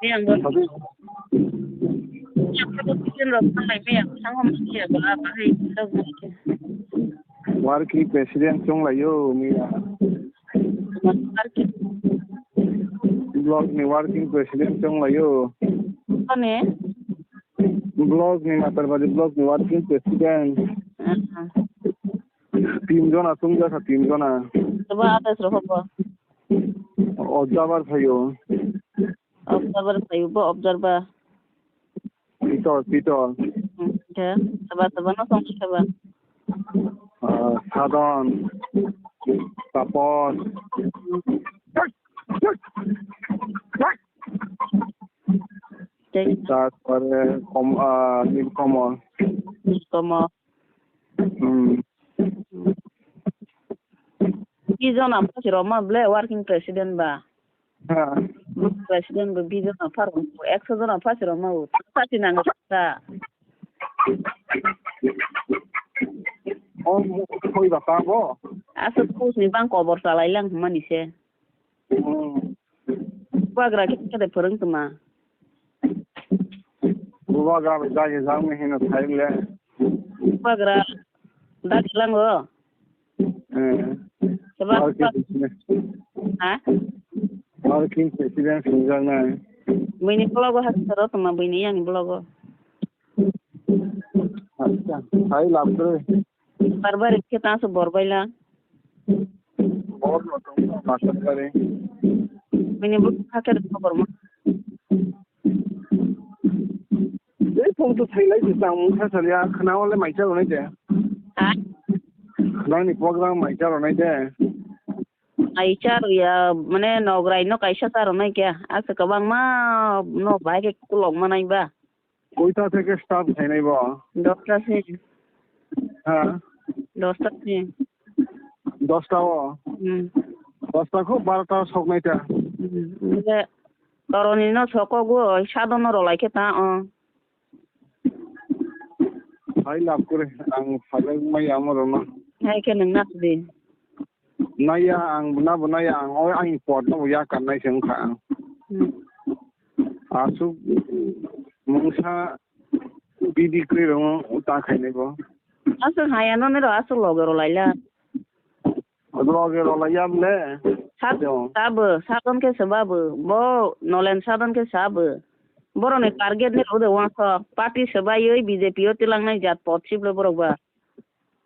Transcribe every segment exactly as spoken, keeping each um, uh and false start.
Miyang bo. Miyang bo student rok thanglai miyang thango manya ba bahai thango manya. Working president chwng lai o miya. Working. Block ni working president chwng lai o. Ani? Block ni Matarbairi block ni working president. Aha. Tin jona chwng jak kha, tin jona. Soba adas rok bo. Observer phaio. Observer phaio bo, observer. Pitor, Pitor. Hmm, khe, soba, soba no song soba. Ah, Sadon, Tapos. Tei? Tarpore Kom-, ah, Nilkomol. Nilkomol. Hmm. Bijona phasi roma ble working president ba. Ha. President bo bijona pharo, ekso jona phasi roma o. Phasi nang sa. O mo-, thoi ba ta bo? Aswk post ni bang kobor chalai lang hwnmani se. Hmm. Bubagra khe khe de phwrwng tongma. Bubagra bai dagi jang ni hino thai le. Bubagra dagi lango. Eh. Seba. Working president. Ha? Working president swngjak nai. Buini blogo hakhe ro tongma buini yang blogo. Acha, hai lab kre. Barbari khe ta su borbaila. Bor no tong ma sakari. Buini blogo hakhe ro borma. Ei phone to thailai se tang mungsa salia khna ole maisa ronai de. Ha? Nangni program maisa ronai de. Maisa roya mane nograi no kaisa ta ronai kya. Asa kwbangma no bai ke kulok manai ba. Koita theke start khainai bo? Dosta se. Ha? Dosta se. Dosta o? Hmm. Dosta kho barota soknai ta. Hmm. Nge toroni no sokogo, sadon no rolai khe ta o. Hai lab kore, ang phaibai mai amo rono. Hai khe nang na di. Naiya ang na bo naiya ang oi ang pot no ya kan nai se wngkha ang. Hmm. Asuk mungsa bidi kri rong ta khainai bo. Asuk haya no nero asuk loge ro laila. Loge ro laiya ble. Sat sabo, sadon khe sabo. Bo nolen sadon khe sabo. Boroni target ni rode wangso party swbaiwi B J P o tilangnai jat pot siblo borok ba.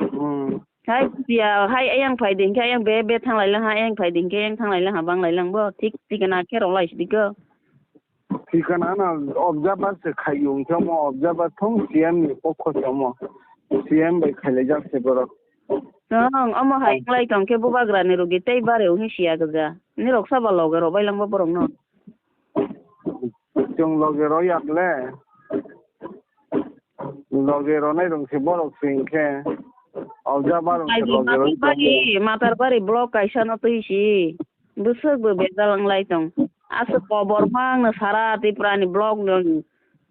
Hmm. Hai, ya, hai, ayang phai ding khe, ayang be, be thanglai lang ha, ayang phai ding khe, ayang thanglai lang ha, banglai lang bo, thik, thikana khe rok lai sidi ko. Thikana na observer se khai yung khe mo, observer thong C M ni pokho se mo, C M bai khailai jak se borok. Tong, omo hai wng lai tong khe bubagra ni rugi tei bare wng siya gja. Ni rok sabo loge rok bai lang bo borok no. Chwng loge ro yak le. Loge ronai rong se borok se hinkhe. Observer rong se Kaidi loge roi bagi tongo. Bagi, Matarbari block kaisa no twi si. Bwswk bo bejal wng lai tong. Aswk kobor ma wng no sara Tripura ni block no.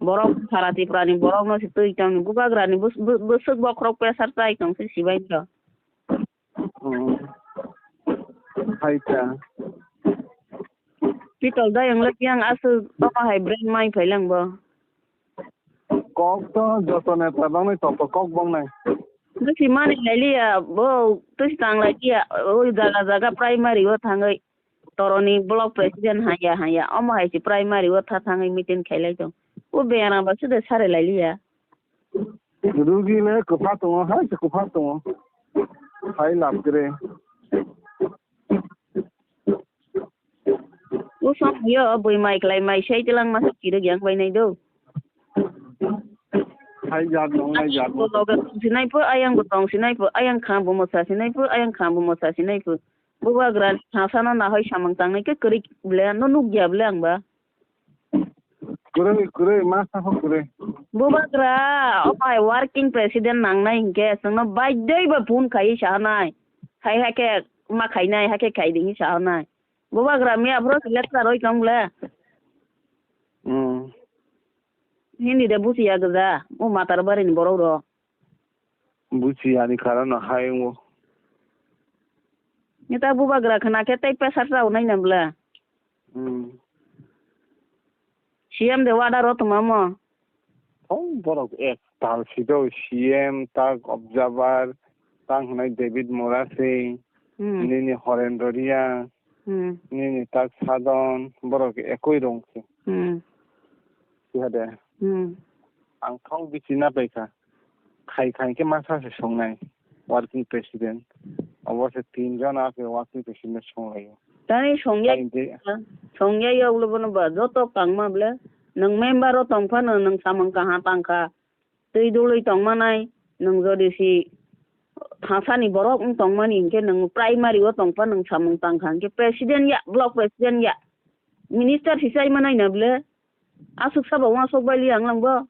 Borok sara Tripura ni borok no se twi tong. Bubagra ni bwswk, bwswk bokhorok pressure chai tong se sibai rok. Hmm. Hai ta. Pitol dayang le yang aswk omo hai brand mai phai lang bo. Kok to joto neta bangni to kok bangnai. Bwsi mani lai liya bo twis tang lai liya o jaga jaga primary o thangwi toroni block president haya haya omo hai si primary o tha thangwi meeting khai lai tong. O bera ba sude sare lai liya. Rugi le kwpha tongo, hai se kwpha tongo. Hai lab kre. Usong yo bui mai klai mai sai tilang masa kiruk yang bai nai do. Hai jat nong, hai jat nong. Loge tong sinai pho, ayang bo tong sinai pho, ayang kham bo mosa sinai pho, ayang kham bo mosa sinai pho. Bubagra thasa no nahoi samung tangnai khe kwrwi ble no nukya ble ang ba. Kwrwi, kwrwi, ma sakho kwrwi. Bubagra, o bai working president nangnai hinkhe, chwngno baidoi ba phone khai sahanai. Hai hakhe ma khainai, hakhe khai di hinwi sahanai. Bubagra miya phuru se lecture roi tong le. Hmm. Hindi de buchiya gja, o Matarbari ni borok rok. Buchiya ni karon no hai wngo. Neta bubagra khna khe tei pressure rao nai na bla. Hmm. C M de order o tongma mo. Thong borok ek tal sido C M tak observer tang hwnai David Morasi, Hmm. nini Horendro Riya, Hmm. nini tak Sadon, borok ekoi rong se. Hmm. Siya de. Hmm. Ang thong bichi na paikha. Khai khai khe masa se songnai working president. Obo se tin jon ake working president songlaio. Tani songya, Tani je- songya ya ulo bono ba joto kangma ble. Nang member o tong phano nang samung kaha tangkha. Twi dului tongmanai, nwng jodi si thasani borok wng tongmani hinkhe nwng primary o tongpha nwng samung tangkha hinkhe president ya, block president ya, minister si chai manai na ble? Aswk sabo uansuk bai li ang langbo.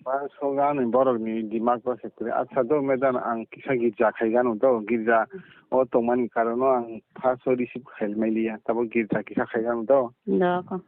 Uansuk ani borokni dimak o se kwrwi. Acha do madam, ang kisa girja khai gano do, girja o tongmani karon o ang first o receive khai mai liya, tabo girja kisa khai gano do. Doko.